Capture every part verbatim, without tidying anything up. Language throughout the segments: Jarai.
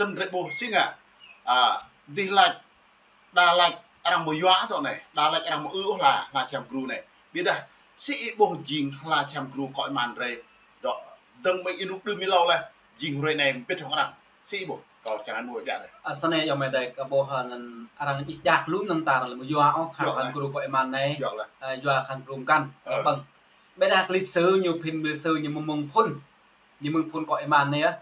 Drơi ƀuh si ngă, a, dih lač, đa lač arăng mơ̆ yua tŏ anai, đa lač arăng mơ̆ ư ôh hla, hla čăm gru anai. Ƀiădah si ih ƀuh jing hla čăm gru kŏ êman drơi, dŏ dơ̆ng mơ̆ng ih rŭ đưm ih hlâo laih, jing hrơi anai mbĭt hŏng arăng. Si ih ƀuh, kâo čang anŭn ƀiă laih. A, snei yơh mơ̆ dai kâo ƀuh, a, anăn arăng ih jak lŭm anăn tar lĕ mơ̆ yua ôh, hla čăm gru kŏ êman anai, a, yua čăm gru mơkăn, ƀơ̆ng. Ƀiădah kơ lịch sử ñu phĭn lịch sử ñu mơ̆ng phŭn. Ñu mơ̆ng phŭn kŏ êman anai yơh.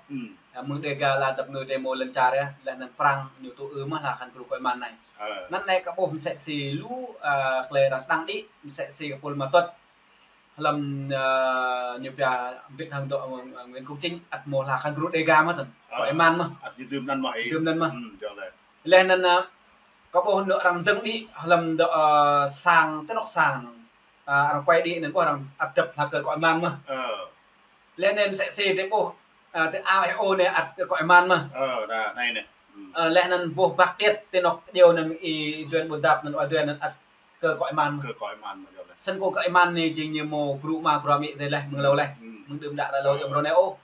A, mơ̆ng Đêga la dăp ngư tơ mơ̆ lŏn čar yơh, laih anăn Prăng ñu tŭ ư mơ̆ hla čăm gru kŏ êman anai. Anăn anai kâo ƀuh mơsĕ si lu, a, klei arăng đăng đĭ, mơsĕ si kơ pul mă tŭt. Hlăm, a, ñu pia mbĭt hăng dŏ, a, Nguyễn Công Chính ăt mơ̆ hla čăm gru Đêga mơ̆ tŭn. Kŏ êman mơ̆. Ăt ñu dưm anăn mơ̆ hĭ. Dưm anăn mơ̆. Laih anăn, a, kâo ƀuh ñu arăng dơ̆ng đĭ hlăm dŏ, a, sang, tơ anŏ sang. A, arăng kuai đĭ anăn ƀuh arăng ăt dăp hla kơ kŏ êman mơ̆. Laih anăn mơsĕ si tơ ƀuh, a, tơ ao ih ôh anai ăt kơ kŏ êman mơ̆. A, laih anăn ƀuh băk điêt tơ anŏ djeo anăn ih duen ƀôn dăp anăn wa duen anăn ăt kơ kŏ êman mơ̆. Snăn kơ kŏ êman anai jing ñu mơ̆ gru ama gru amĭ tơ laih mơ̆ng hlâo laih. Mơ̆ng đưm đă đă hlâo yơh mrô anai ôh.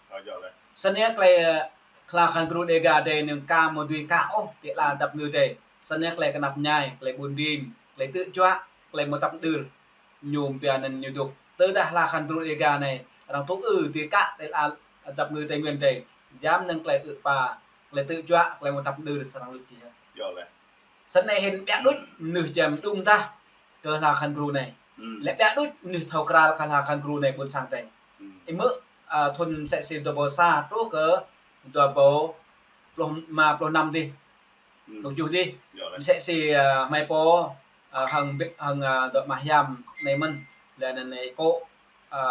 Snăn yơh klei, a, hla čăm gru Đêga tơ anăn ka mơ̆ dưi ka ôh, tơ la dăp ngư tơ. Snăn yơh klei kơnăp mơñai, klei ƀun rin, klei tơ̆ juă, klei mơ̆ tăp đưr. Ñu pia anăn ñu dŏ. Tơdah hla čăm gru Đêga anai, arăng tŭ ư tơ kă tơ la dăp ngư Tây Nguyên tơ. Jăm anăn klei ư pa, klei tơ̆ juă, klei mơ̆ tăp đưr srăng lŭt jih. Snăn anai hĭn ƀiă đôč mơnuih jăm đŭng tah kơ hla čăm gru anai. Lĕ ƀiă đôč mơnuih thâo kral kơ hla čăm gru anai ƀuôn sang tơ. Ih mơ̆, a, thŭn mơsĕ si dua ƀâo sa truh kơ dua ƀâo pluh, ma pluh năm dih. Pluh tơjuh dih. Mơsĕ si, a, hmei pô, a, hăng mbĭt hăng, a, dŏ mă hiam anai mơ̆n. Laih anăn anai kơ, a,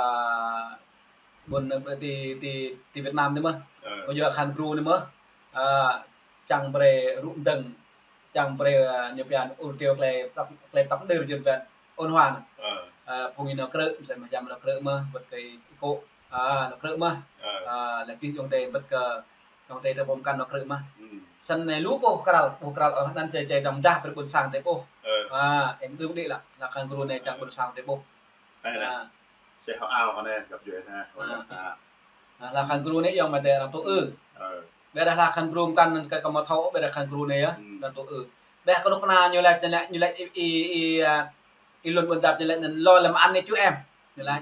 ƀuôn, a, ti, ti, ti Việt Nam anai mơ̆. Kơ yua čăm gru anai mơ̆. A, čang brơi rŭ dơ̆ng, čang brơi, a, ñu pia ur teo klei tăp, klei tăp đưr jun pia ôn hòa anăn. A, phung ih nao krư̆, mơsĕ mă hiam nao krư̆ mơ̆, wơ̆t kơ ih kơ, a, nao krư̆ mơ̆. A, laih dih ayŏng adơi wơ̆t kơ ayŏng adơi tơ ƀuôn mơkăn nao krư̆ mơ̆. Snăn anai lu pô kral, pô kral, ơ, anăn čai čai čăm dah brơi ƀuôn sang tơ ƀuh. A, ih dưm đĭ lah, hla čăm gru anai čang ƀuôn sang tơ ƀuh. Anai, anai. A. Sĕ hŏ ao hŏ anai, găp djuai anai. A. A. A, hla čăm gru anai ayŏng amai adơi arăng tŭ ư. Ơ. Ƀiădah hla čăm gru mơkăn anăn kơ kâo mơ̆ thâo, ƀiădah čăm gru anai yơh, arăng tŭ ư. Ƀiădah kơnuk kơna ñu lač, ñu lač, ñu lač ih, ih, ih, a, ih lŏn ƀôn dăp ñu lač anăn lŏ lăm an anai ču em. Ñu lač.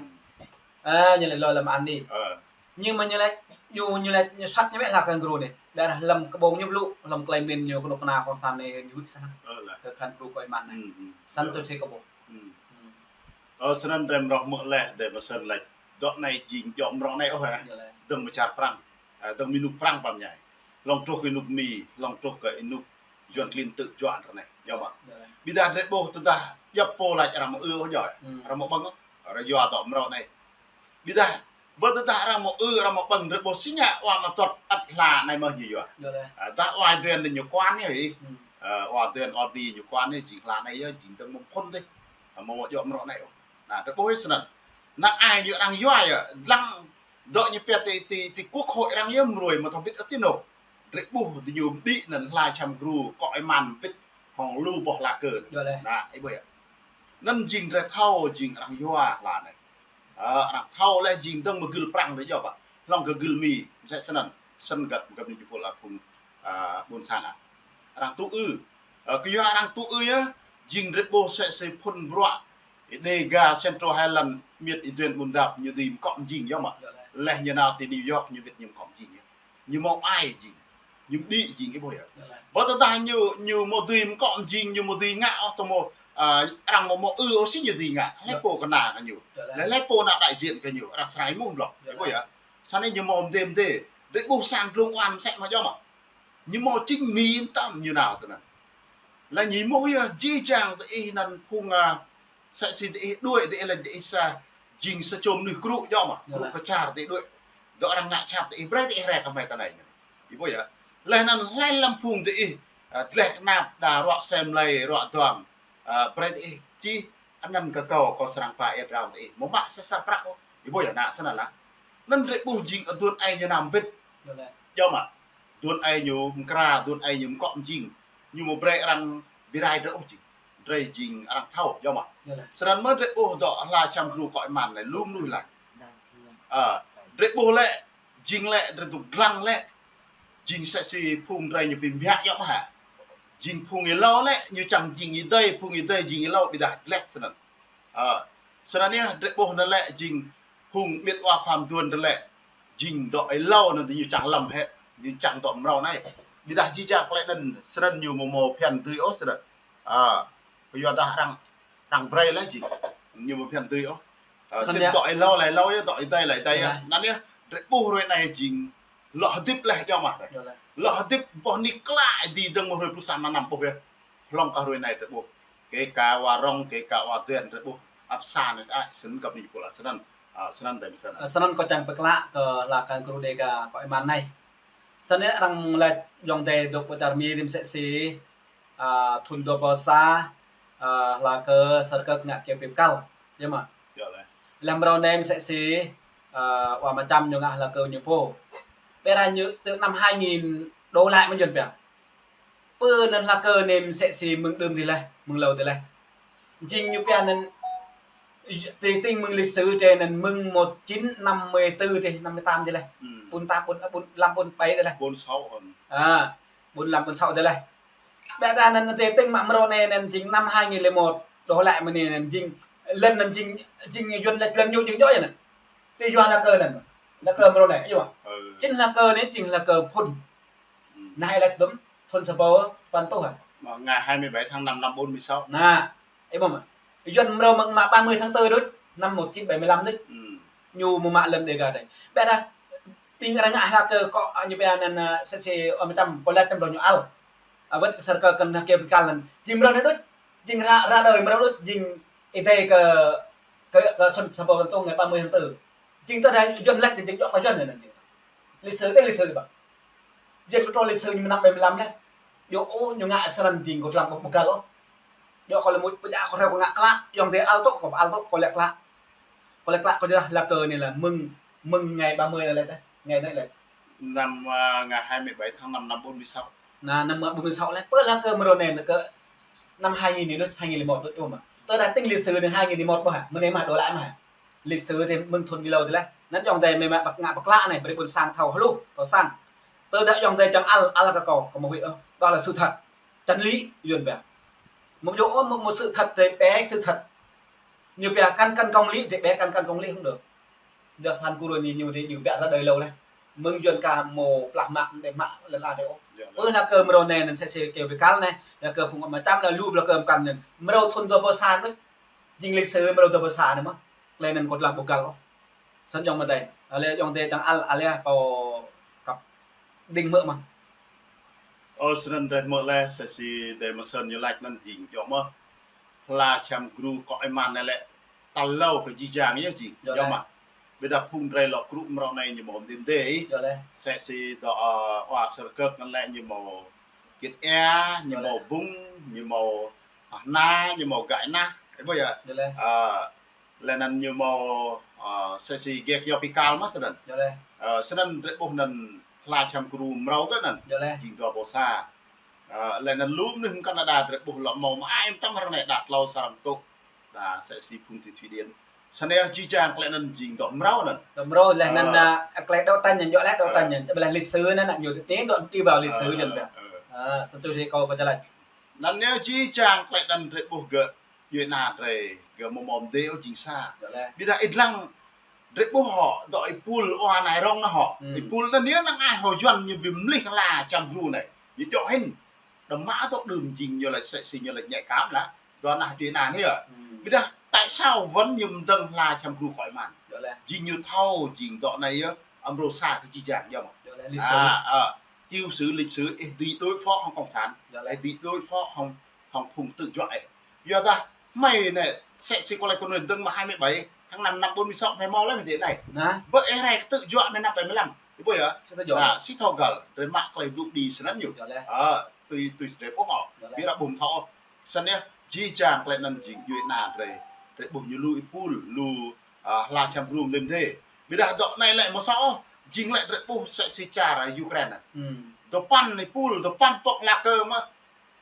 A, ñu lač lŏ lăm an anai. Ơ. Nhưng mà ñu lač, ñu, ñu lač, ñu sat ñu mĕ hla čăm gru anai. Ƀiădah hlăm kơƀông ñu blŭ, hlăm klei mĭn ñu kơnuk kơna kông san anai ñu huĭ snăk. Ơ, lah. Kơ čăm gru kŏ êman anai. Snăn tui si kâo ƀuh. Ơ, snăn drei mrô hmư̆ laih, drei mơ̆ snăn lač. Dŏ anai jing djŏ mrô anai ôh, ơ. Dơ̆ng mơ̆ng čar Prăng. A, dơ̆ng mơ̆ng ênuk Prăng pă mơñai. Hlŏng truh kơ ênuk Mi, hlŏng truh kơ ênuk Yuăn klin tơ̆ juă drei anai. Yơh mơ̆. Ƀiădah drei ƀuh tơdah djŏp pô lač arăng mơ̆ ư ôh yơh. Arăng mơ̆ ƀơ̆ng ôh. Arăng yua dŏ mrô anai. Ƀiădah, ƀơ tơdah arăng mơ̆ ư, arăng mơ̆ ƀơ̆ng drei ƀuh si ngă wa mă tŭt ăt hla anai mơ̆ ñu yua. A, dah wa duen anai ñu kuan yơh hĭ. A, wa duen wa di ñu kuan yơh jing hla anai yơh, jing dơ̆ng mơ̆ng phŭn dih. A, mơ̆ mơ̆ djŏ mrô anai ôh. Anai, drei ƀuh hĭ snăn. Năng ai ñu arăng yua yơh, dlăng dŏ ñu pia ti, ti, ti quốc hội arăng yơh mrô mơ̆ thâo bĭt ôh ti anôk. Drei ƀuh diñu mđĭ anăn hla čăm gru kŏ êman mbĭt hŏng lu boh hla kơ. Anai, ih ƀuh yơh. Anăn jing drei thâo jing arăng yua hla anai. Ơ, arăng thâo laih jing dơ̆ng mơ̆ng gưl Prăng dih yơh ƀă. Hlŏng kơ gưl Mi, mơsĕ snăn, snăn găp, găp anai jơpul a phung, a, ƀuôn sang a. Arăng tŭ ư. Ơ, kơ yua arăng tŭ ư yơh, jing drei ƀuh mơsĕ si phŭn bruă, Đêga Central Highland, miêt ih duen ƀôn dăp, ñu dưi mkŏ mjing yơh mơ̆. Laih ñu nao ti New York, ñu wĭt ñu mkŏ mjing yơh. Ñu mâo ai jing. Ñu mđĭ jing ih ƀuh yơh. Ƀơ tơdah ñu, ñu mâo dưi mkŏ mjing, ñu mâo dưi ngă ôh tơ mâo, a, arăng mâo mâo ư ôh si ñu dưi ngă. Hlei pô kơna kơ ñu. Laih hlei pô nao đại diện kơ ñu, arăng srăng êmuh blŏ. Ih ƀuh yơh. Snăn ñu mâo mdê mdê. Drei ƀuh sang dlông oan mơsĕ mơ̆ djŏ mơ̆. Ñu mâo chính mi tam ñu nao tơ anăn. Laih ñu êmuh yơh jih jang tơ ih anăn phung, a, mơsĕ si tơ ih đuaĭ tơ ih lač tơ ih sa, jing sa čô mnuih krŭ djŏ mơ̆, krŭ kơ čar tơ ih đuaĭ. Dŏ arăng ngă čăp tơ ih brơi tơ ih rai kơ hmei tơ anai. Ih ƀuh yơh. Laih anăn hlei hlăm phung tơ ih, a, dleh knap đa ruă sem lei, ruă duam, a, brơi tơ ih čih anăn kơ kâo, kâo srăng ba ih drao tơ ih. Mơ̆ mă sa sa prăk ôh. Ih ƀuh yơh anăn snăn lah. Anăn drei ƀuh jing aduôn ai ñu nao mbĭt. Djŏ mơ̆. Aduôn ai ñu mkra, aduôn ai ñu mkŏ mjing. Ñu mâo brơi arăng bi rai drei ôh jing. Drei jing arăng thâo, djŏ mơ̆. Snăn mơ̆ drei ƀuh dŏ hla čăm gru kŏ êman anai, lu mnuih lač. A, drei ƀuh lĕ, jing lĕ, drei dôk dlăng lĕ. Jing sĕ si phung drei ñu ƀĭ ƀiă yơh mơ̆ hă. Jing phung êlâo lĕ, ñu čang jing êdei, phung êdei jing êlâo ƀiădah gleh snăn. Ơ, snăn yơh, drei ƀuh anăn lĕ jing phung mĭt wa khua mduôn drei lĕ, jing dŏ êlâo anăn ñu čang lăm hĕ, ñu čang dŏ mrâo anei. Ƀiădah jih jang klei anăn, snăn ñu amâo mâo phiăn dưi ôh snăn. Ơ, kyuadah arăng, arăng brei leh jing, ñu amâo phiăn dưi ôh. Ơ, snăn sĭt yơh. Dŏ êlâo lĕ êlâo yơh, dŏ êdei lĕ êdei yơh. Yơh. Anăn yơh, drei ƀuh hruê anei jing, lŏ hdĭp leh djŏ mơh. Yơh leh. Lŏ hdĭp boh nik klă di dơ̆ng mơ̆ng hruê pluh sa mlan năm ƀuh yơh. Hlŏng kơ hruê anei drei ƀuh. Kơ ka wa rŏng, kơ ka wa duen drei ƀuh. Ăt sa anei sa ai, snăn găp anei pô lă snăn. Ơ, snăn dei mơ̆ snăn. Ơ, snăn kâo čang pơklă kơ hla kơ gru Dega kơ êman anei. Snăn arăng lač ayŏng adei dôk pơ čar Mi rĭm sĕ si, ơ, thŭn dua êbâo sa, ơ, hla kơ Sơrkơk ngă kơ pip kal. Yơh mơ̆? Yơh leh. Leh mrâo anei mơ̆ sĕ si, ơ, wa Mčăm ñu ngă hla kơ ñu pô. Ƀiădah ñu tơ năm hai nghìn đổ lại mơ̆ Yuăn pia. Pơ anăn hla kơ anei mơ̆ sĕ si mơ̆ng đưm dih leh, mơ̆ng êlâo dih leh. Jing ñu pia anăn, ti-, tĭng mơ̆ng lịch sử drei anăn mơ̆ng một chín năm mươi tư dih, năm mươi tám dih leh. Hmm. Ƀuôn ta, ƀuôn, ƀuôn, lăm ƀuôn bảy dih leh. Ƀuôn sáu. Ơ, ƀuôn lăm ƀuôn sáu dih leh. Ƀiădah anăn drei tĭng mă mrâo anei anăn jing năm hai nghìn lẻ một, đổ lại mơ̆ng anei anăn jing, lăn anăn jing, jing Yuăn lač lăn ñu jing djŏ yơh anăn. Ti yua hla kơ anăn. Hla kơ mrâo anei, yơh mơ̆? Ừ. Jing hla kơ anei, jing hla kơ phŭn. Hmm. Anei lač dŭm, thŭn sa êbâo păn êtuh hă? Mà ngày hai mươi bảy tháng năm năm bốn mươi sáu. Anăn, ih ƀuh mơ̆? Yuăn mrâo mơ̆ng mă ba mươi tháng tư đôč, năm một chín bảy mươi lăm đôč. Hmm. Ñu mơ̆ mă lăn Dega drei. Ƀiădah, ƀing arăng ngă hla kơ kâo, ñu pia anăn, ơ, sĕ si wa Mčăm, kâo lač tăm dŏ ñu ăl. Ơ, wơ̆t Sơrkơk kăn hla kơ pip kal anăn. Jing mrâo anei đôč, jing ră, ră đơi mrâo đôč, jing êdei kơ, kơ, kơ thŭn sa êbâo păn êtuh ngày ba mươi tháng tư. Jing tơdah Yuăn lač jing djŏ kơ Yuăn anăn. Lịch sử tơ lịch sử ƀă. Yuăn kơ trŏ lịch sử ñu mơ̆ng năm bảy mươi lăm leh. Djŏ ôh ñu ngă snăn jing kâo tlam ƀuh ƀu găl ôh. Djŏ kâo lĕ mŭt pơjă kâo hreo kâo ngă klă, ayŏng adei ăl tŭ kâo ăl tŭ kâo lač klă. Kâo lač klă kâo jih hla kơ anei lĕ mơ̆ng, mơ̆ng ngày ba mươi anei lĕ, ngày anei lĕ. Năm, à, ngày hai mươi bảy tháng năm năm bốn mươi sáu. Anăn, năm bốn mươi sáu leh, pơ hla kơ mrâo anei anăn kơ năm hai nghìn anei đôč, hai nghìn lẻ một đôč ôh mơ̆. Tơdah tĭng lịch sử anăn hai nghìn lẻ một ƀuh hă, mơ̆ng anei mă đổ lại mơ̆ hă. Lịch sử tơ mơ̆ng thŭn êlâo dih leh. Anăn ayŏng adei mơ̆ mă pơk-, ngă pơklă anei, brei ƀuôn sang thâo hluh, thâo săng. Tơdah ayŏng adei čang ăl, ăl kơ kâo, kâo mơ̆ huĭ ôh. Đó là sự thật. Chân lý, Yuăn pia. Một djŏ ôh, một, một sự thật thì bé sự thật. Ñu pia căn, căn công lý thì bé căn, căn công lý không được. Djŏ hăn gru anei ñu dih ñu pia ră đơi êlâo leh. Mơ̆ng Yuăn ka mâo plah mă, đe mă, lăn ala dih ôh. Yơh, yơh. Ơ, hla kơ mrâo anei anăn sĕ si kơ pip kal anei, hla kơ phung wa Mčăm anăn lu hla kơ mkăn anăn. Mrâo thŭn dua êbâo sa anăn. Jing lịch sử mrâo dua êbâo sa anăn mơ̆. Klei anăn kâo tlam ƀu găl ôh. Snăn ayŏng adei. Ơ, lĕ ayŏng adei čang ăl, ăl leh kâo kăp đĭng mơ̆ mơ̆. Ơ, snăn drei mơ̆ leh, sĕ si dei mơ̆ snăn ñu lač anăn jing djŏ mơ̆. Hla čăm gru kơ êman anei lĕ, tal êlâo kơ jih jang yơh jing. Yơh leh. Djŏ mơ̆. Ƀiădah phung drei lŏ krŭ mrâo anei ñu mâo mdê mdê. Yơh leh. Sĕ si dŏ, ơ, wa Sơrkơk anăn lĕ ñu mâo Kiet Ia, ñu mâo Bŭng, ñu mâo Hna, ñu mâo Găi Nah. Ih ƀuh yơh. Yơh leh. Ơ, leh anăn ñu mâo, ơ, sĕ si gek yua pip kal mơh tơ anăn. Yơh leh. Ơ, snăn drei ƀuh anăn hla čăm gru mrâo kơ anăn. Yơh leh. Jing dua êbâo sa. Ơ, leh anăn lu mnuih mơ̆ng Canada drei ƀuh lŏ mâo mơai mtam hră anei đa tlâo sa răm tŭ. Đa sĕ si phung ti Thụy Điển. Snăn yơh jih jang klei anăn jing dŏ mrâo anăn. Dŏ mrâo leh anăn, ơ, ơ, klei đấu tranh anăn djŏ leh đấu tranh anăn. Ơ. Ƀiădah lịch sử anăn ñu tơ dŏ đi vào lịch sử Yuăn pia. Ơ. Ơ, snăn tui si kâo pơčah lač. Anăn yơh jih jang klei anăn drei ƀuh gơ̆ djuê ana drei gơ̆ mâo mâo mdê ôh jing sa. Yơh leh. Ƀiădah ih dlăng drei ƀuh hŏ, dŏ êpul wa anei rŏng anăn hŏ. Hmm. Êpul anăn yơh năng ai hŏ Yuăn ñu bi mlih hla čăm gru anei. Ñu djŏ hĭn. Đăm mă tŏ đưm jing ñu lač sĕ si ñu lač nhạy cảm lah. Dua nah djuê ana anei yơh. Hmm. Ƀiădah tại sao vẫn ñu mdơ̆ng hla čăm gru kơ êman. Yơh leh. Jing ñu thâo jing dŏ anei yơh, amrô sa kơ jih jang yơh mơ̆. Yơh leh, lịch sử. À, à, tiểu sử lịch sử ih dưi đối phó hŏng cộng sản. Yơh leh. Ih dưi đối phó hŏng hŏng phung tơ̆ juă ih. Yua dah hmei anei, sĕ si kâo lač kơ anei dơ̆ng mơ̆ hai mươi bảy tháng năm năm bốn mươi sáu hmei mâo leh mơ̆ dih anei. Nah. Bơ ih rai tơ̆ juă mơ̆ năm bảy mươi lăm. Ih ƀuh yơh. Sĭt thâo găl. Nah, sĭt thâo găl. Drei mă klei blŭ đĭ snăn ñu. Yơh leh. Ơ, tui, tui drei ƀuh ôh. Yơh leh. Ƀiădah ƀuh thâo ôh. Snăn yơh, jih jang klei anăn jing djuê ana drei. Drei ƀuh ñu lu êpul, lu, ơ, hla čăm gru mlih mdê. Ƀiădah dŏ anei lĕ mơ̆ soh ôh. Jing lĕ drei ƀuh sĕ si čar Ukraine. Hmm. Dua păn êpul, dua păn pŏk hla kơ mơ̆.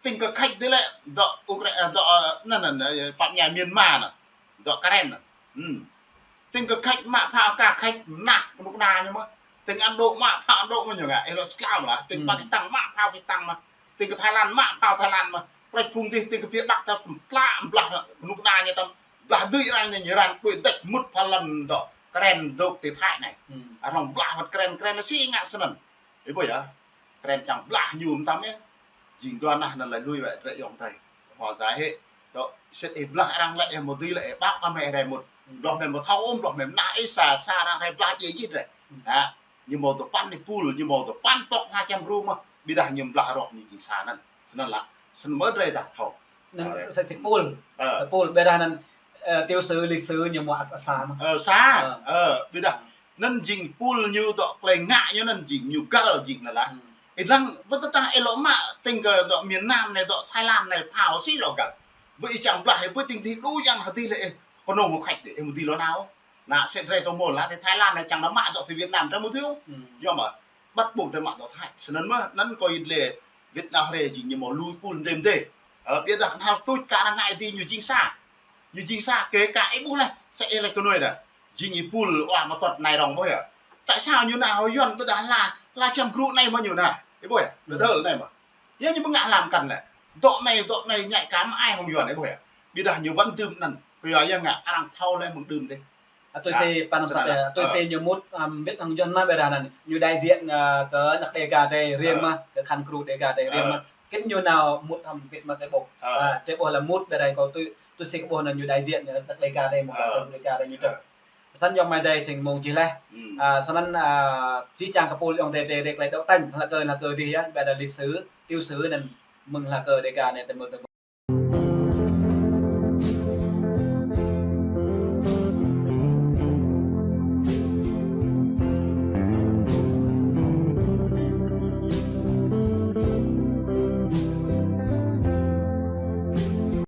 Tĭng kơ Khač dih lĕ, dŏ Ukra-, ơ, dŏ, ơ, anăn, anăn, ơ, pap ñai Myanmar anăn. Dŏ Karen anăn. Hmm. Tĭng kơ Khač mă phao ka Khač mơnah kơnuk kơna ñu mơ̆. Tơ̆ng Ấn Độ mă phao Ấn Độ mơ̆ ñu ngă, ih lŏ čơklam lah. Tơ̆ng Pakistan mă phao Pakistan mơ̆. Tơ̆ng kơ Thái Lan mă phao Thái Lan mơ̆. Prăč phung dih, tơ̆ng kơ phía Bắc ta pơtlă blah, kơnuk kơna ñu tam blah dưi arăng anai ñu răng đuaĭ đĕč mŭt phao lăn dŏ. Kren dŏ ti Thái anai. Arăng blah wơ̆t kren, kren lĕ si ngă snăn. Ih ƀuh yơh. Kren čang blah ñu mơtam yơh. Jing dua nah anăn lĕ lui wĕ drei ayŏng adơi. Hmâo djai hĕ. Dŏ, sĭt ih blah arăng lĕ ih mơ̆ dưi lĕ ih ƀă kơ mĕ rai mŭt. Blah mĕ mơ̆ thâo ôh, blah mĕ mơnah ih sa, sa arăng rai blah jĕ jih drei. Hă, ñu hmâo tơpăn ih pul, ñu hmâo tơpăn pŏk hla čăm gru mơ̆. Ƀiădah ñu blah roh ñu jing sa anăn. Snăn lah. Snăn mơ̆ drei dah thâo. Anăn sa ti pul. Sa pul, ƀiădah anăn, ơ, tiểu sử, lịch sử ñu hmâo asa, asa mơ̆. Ơ, sa. Ơ, ƀiădah anăn jing pul ñu dŏ klei ngă ñu anăn jing ñu găl jing anăn lah. Ih lăng, ƀơi tơdah ih lŏ mă tơ̆ng kơ dŏ miền Nam anai, dŏ Thái Lan anai, phao si lŏ găl. Ƀơi ih čang blah, ih ƀơi tơ̆ng dih đu yang hơdih lĕ ih kơnơ̆ng hŏ khač dih, ih mơ̆ dưi lŏ nao. Anăn sĭt drei tơmul lah, ti Thái Lan anai čang nao mă dŏ ti Việt Nam drei mơ̆ dưi. Yua mơ̆, bắt buộc drei mă dŏ Thái. Snăn mơ̆, anăn kơ ih lĕ Việt Nam drei jing ñu hmâo lui pul mdê mdê. Ơ, ƀiădah knhal tuč kơ arăng ngă dih ñu jing sa. Ñu jing sa kơ kơ ih ƀuh leh, sa ih leh kơ nuai dah. Jing ih pul wa mơtăt anai rŏng ƀuh yơh. Tại sao ñu nao hŏ Yuăn ƀiădah hla, hla čăm gru anai mơ̆ ñu nao. Ih ƀuh yơh, đơ đơ anai mơ̆. Yơh ñu ƀu ngă hlăm kăn lĕ. Dŏ anai, dŏ anai nhạy cảm ai hŏng Yuăn ih ƀuh yơh. Ƀiădah ñu wăn dưm anăn. Ƀiădah yơh ngă arăng thâo leh mơ̆ng dưm dih. Ơ, tui si pơnăm sat leh, tui si ñu mŭt, ơ, mbĭt hŏng Yuăn mơ̆ ƀiădah anăn. Ñu đại diện, ơ, kơ anak Đêga drei riêng mơ̆, kơ khăn gru Đêga drei riêng mơ̆. Kĭn ñu nao mŭt hŏng mbĭt mơ̆ drei ƀuh. Ơ, drei ƀuh leh mŭt ƀiădah kâo tui, tui si kơ ƀuh anăn ñu đại diện, ơ, anak Đêga drei mơ̆, khăn gru Đêga drei ñu dŏ. Snăn ayŏng amai adơi jing mơ̆ng jih leh. Ơ, snăn, ơ, jih jang kơ pul ayŏng adơi drei, drei klei đấu tranh, hla kơ, hla kơ dih yơh, ƀiădah lịch sử, tiểu sử anăn mơ̆ng hla kơ Đêga anai tơmul tơmul.